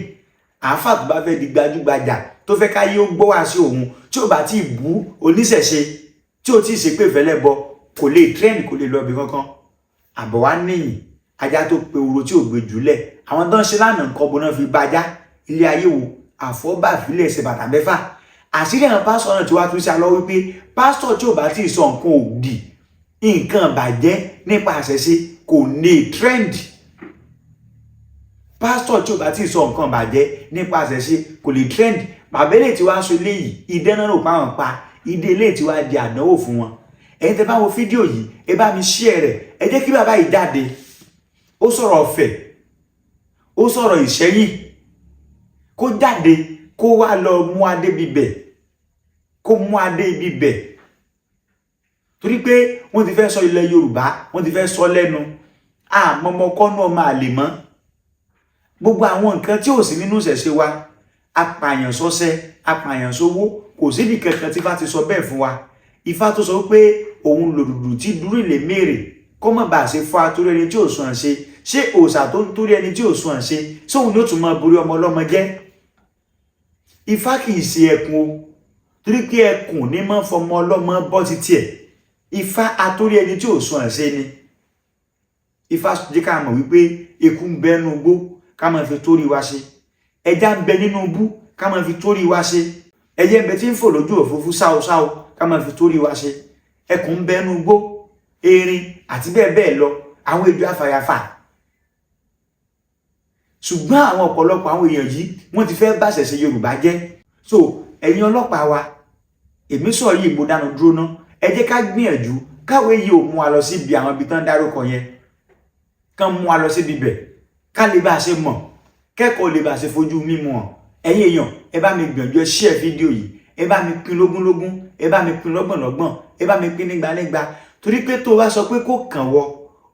àáfà tó bá fẹ́ di gbajúgbajà, tó fẹ́ káyé ó gbọ́ wá sí òun, tí ò bá tí ì bú oníṣẹ̀ṣe, tí ò tí ì ṣépè fẹ́lẹ́ bọ, kò lè trend, kò lè lọ ibi kankan. Àbọ̀ wá níyìn ajá tó pe oro tí ò gbé jùlẹ̀. Àwọn tó ń ṣe lánàá nǹkan bó náà fi bájá ilé ayé wo àfọ́bàfílẹ̀ ṣe bàtà mẹ́fà. Àṣírí àwọn pásítọ̀ náà ti wá tún sí alọ́ wípé pásítọ̀ tí ò bá tí ì sọ nǹkan òdì, nǹkan bàjẹ́ nípa àṣẹṣe, kò ní trend. Pásítọ̀ tí ò bá tí ì sọ nǹkan bàjẹ́ nípa àṣẹṣe kò lè trend. Bàbá eléyìí tí wàá sọ eléyìí, idán náà rò pa àwọn pa ìdí eléyìí tí wàá di àdánwò fún wọn. Ẹ̀yin tẹ́ bá wo fídíò yìí, ẹ bá mi share rẹ̀. Ẹ jẹ́ kí bàbá yìí jáde. Ó sọ̀rọ̀ ọ̀fẹ́, ó sọ̀rọ̀ Ìṣẹ́yìn, kó jáde, kó wá lọ mú adé bíbẹ̀, kó mú adé bíbẹ̀, torí pé wọ́n ti fẹ́ sọ ilẹ̀ Yorùbá, wọ́n ti fẹ́ sọ lẹ́nu àmọ́mọ́kọ́nú ọmọ àlè mọ́. Gbogbo àwọn nǹkan tí ò sí nínú ìṣẹ̀ṣe wa, apààyàn sọ́sẹ́, apààyàn sówó, kò síbi kankan tí Ifá ti sọ bẹ́ẹ̀ fún wa. Ifá tó sọ pé òun lòdùdù tí dúró lè mèrè kó má bàa ṣe fún atórí ẹni tí ò sùn àṣe. Ṣé òòṣà tó ń torí ẹni tí ò sùn àṣe sóun ni ó tún máa borí ọmọ ọlọ́mọ jẹ́? Ifá kì í ṣe ẹkùn o, torí pé ẹkùn ní máa ń fọmọ ọlọ́mọ bọ́ títí ẹ̀. Ifá atórí ẹni tí ò sùn àṣe ni. Ifá jẹ́ ká mọ̀ wípé eku ń bẹ nínú igbó, ká máa fi torí wa ṣe. Ẹja ń bẹ nínú ibú, ká máa fi torí wa ṣe. Ẹyẹ ń bẹ tí ń fò lójú òfurufú sáosáo, ká máa fi torí wa ṣe. Ẹkùn ń bẹ nínú igbó, erin àti bẹ́ẹ̀ bẹ́ẹ̀ lọ, àwọn ejò afàyàfà. Ṣùgbọ́n àwọn ọ̀pọ̀lọpọ̀ àwọn èèyàn yìí, wọ́n ti fẹ́ bá ṣẹ̀ṣẹ̀ Yorùbá jẹ́. So ẹ̀yin ọlọ́pàá wa, èmi sọ yìí, mo dánu dúró ná. Ẹ jẹ́ ká gbìyànjú káwé yìí ò mú wa lọ síbi àwọn ibi tán dárúkọ yẹn, kán mú wa lọ síbi bẹ̀, ká lè bá a ṣe mọ̀, kẹ́kọ̀ọ́ lè bá a ṣe fojú mímu hàn. Ẹ̀yin èèyàn, ẹ bá mi gbìyànjú, ẹ share fídíò yìí, ẹ bá mi pín lógúnlógún, ẹ bá mi pín lọ́gbọ̀nlọ́gbọ̀n, ẹ bá mi pín nígbànígbà, torí pé tó o bá sọ pé kó kàn wọ,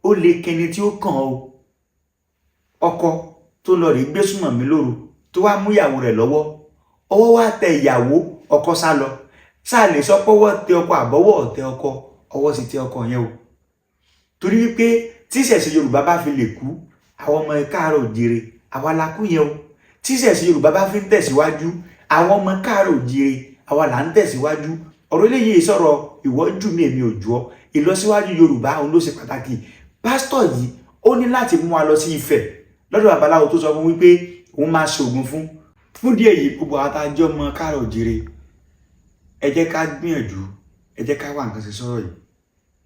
ó lè kẹni tí ó kàn o. Ọkọ tó lọ rè gbé súnmọ̀ mi lóru, tó wá mú ìyàwó rẹ̀ lọ́wọ́, ọwọ́ wá tẹ ìyàwó, ọkọ sá lọ. Sáà lè sọ pọ́wọ́ tẹ ọkọ àbọ̀wọ́ tẹ ọkọ? Ọwọ́ sì tẹ ọkọ yẹn o, torí wípé tí ìṣẹ̀ṣe Yorùbá bá fi lè kú, àwọn ọmọ káàárọ̀ òjìire, àwa la kú yẹn o. Tí ìṣẹ̀ṣe Yorùbá bá fi ń tẹ̀síwájú, àwọn ọmọ káàárọ̀ òjìire, àwa là ń tẹ̀síwájú. Ọ̀rọ̀ eléyìí sọ̀rọ̀ ìwọ jù mí, èmi ò jù ọ́. Ìlọsíwájú Yorùbá òun ló ṣe pàtàkì. Pásítọ̀ yìí, ó ní láti mú wa lọ sí Ifẹ̀ lọ́dọ̀ babaláwo tó sọ fún wípé òun máa ṣoògùn fún díẹ̀ yìí. Gbogbo àwọn tá a jẹ́ ọmọ káàárọ̀ òjìire, ẹ jẹ́ ká gbìyànjú, ẹ jẹ́ ká wá nǹkan ṣe sọ̀rọ̀ yìí.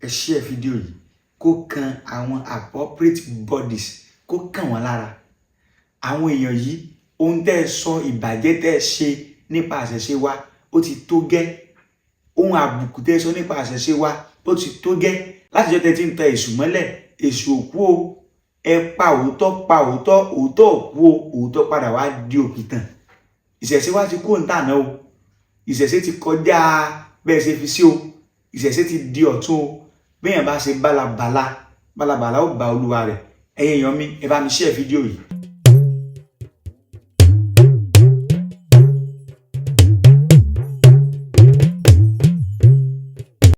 Ẹ share fídíò yìí kó kan àwọn appropriate bodies, kó kàn wọ́n lára. Àwọn èèyàn yìí, ohun tẹ́ ẹ sọ, ìbàjẹ́ tẹ́ ẹ ṣe nípa àṣẹṣe wa, ó ti tó gẹ́. Ohun àbùkù tẹ́ ẹ sọ nípa àṣẹṣe wa, ó ti tó gẹ́. Láti jọ́ tẹ́ ti ń tẹ èṣù mọ́lẹ̀, èṣù òkú o. Ẹ pa òótọ́, pa òótọ́, òótọ́ òkú o. Òótọ́ padà wá di òpìtàn. Ìṣẹ̀ṣe wa ti kó ń tàná o. Ìṣẹ̀ṣe ti kọjá bẹ́ẹ̀ ṣe fi sí o. Ìṣẹ̀ṣe ti di ọ̀tún o. Béèyàn bá ṣe bálabàla bálabàla, ó bá olúwa rẹ̀. Ẹ̀yin èèyàn mi, ẹ bá mi share fídíò yìí.